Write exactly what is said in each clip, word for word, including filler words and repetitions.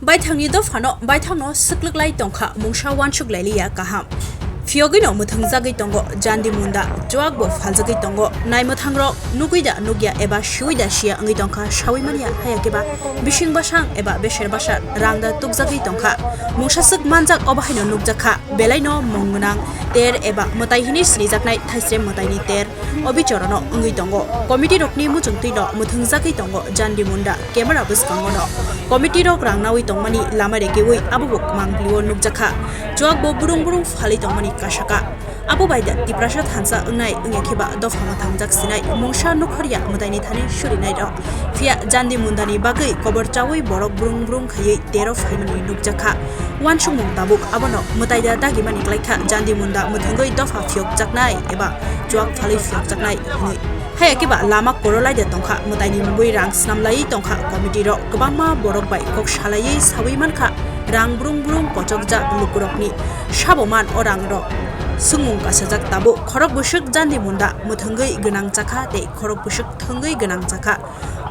Baithangni dophano baithangno swkluklai tongkha, mungsa uansuk lailiya kaham. Phiyogwino mwthwngjagwi tongo Jandi Munda, chuakbo phaljagwi tongo, naimwthangrok nugwi da nugya eba siwi da siya wngwi tongkha sawi manya, hayakhe ba bising bwsang eba beser bwsa rang da tukjagwi tongkha. Mungsa swk manjak obo haino nukjakha, belaino mung gwnang ter eba mwtai hinwi sinijaknai thaisrem mwtaini ter. Obichorono wngwi tongo. Committee rokni muchungtwino mwthwngjagwi tongo Jandi Munda, camera bwskangono. Committee rok rang nawi tongmani lama rekewi abo bo kwmang view-o nukjakha. Chuakbo burung burung phalwi tongmani kasaka. Abo bai da Tiprasa thansa wngnai wngya khe ba dopha mwthangjak sinai mungsa nukhorya mwtaini thani surinai rok. Phiya Jandi Mundani bagwi kobor chawi borok burung burung khaiwi tero phaimani nukjakha. Uansukmung tabuk abono mwtaida dagimani klaikha Jandi Munda mwthwngwi dopha phiyokjaknai eba chuak phalwi phiyokjaknai hwnwi. Hayakhe ba lama korolai de tongkha, mwtaini mungwi rang snamlaiwi tongkha committee rok. Kwbangma borok bai kok salaiwi sawi mankha, rang brung brung kochokjak lukurokni sabo man o rang rok. Swngmung kasajak tabuk, khorok bwswk Jandi Munda mwthwngwi gwnang chakha tei khorok bwswk thwngwi gwnang chakha.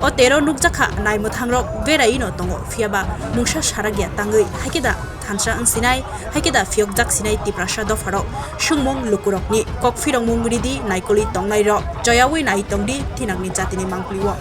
O tero nukjakha naimwthangrok beraiwi no tongo, phiyaba mungsa sarakya tangwi, haikhe da thansa wngsinai, haikhe da phiyokjak sinai Tiprasa dopharok. Swngmung lukurokni kok phirokmung ridi naikolwi tongnairok, choyawi nai tongdi thinangni jatini mangpili-o.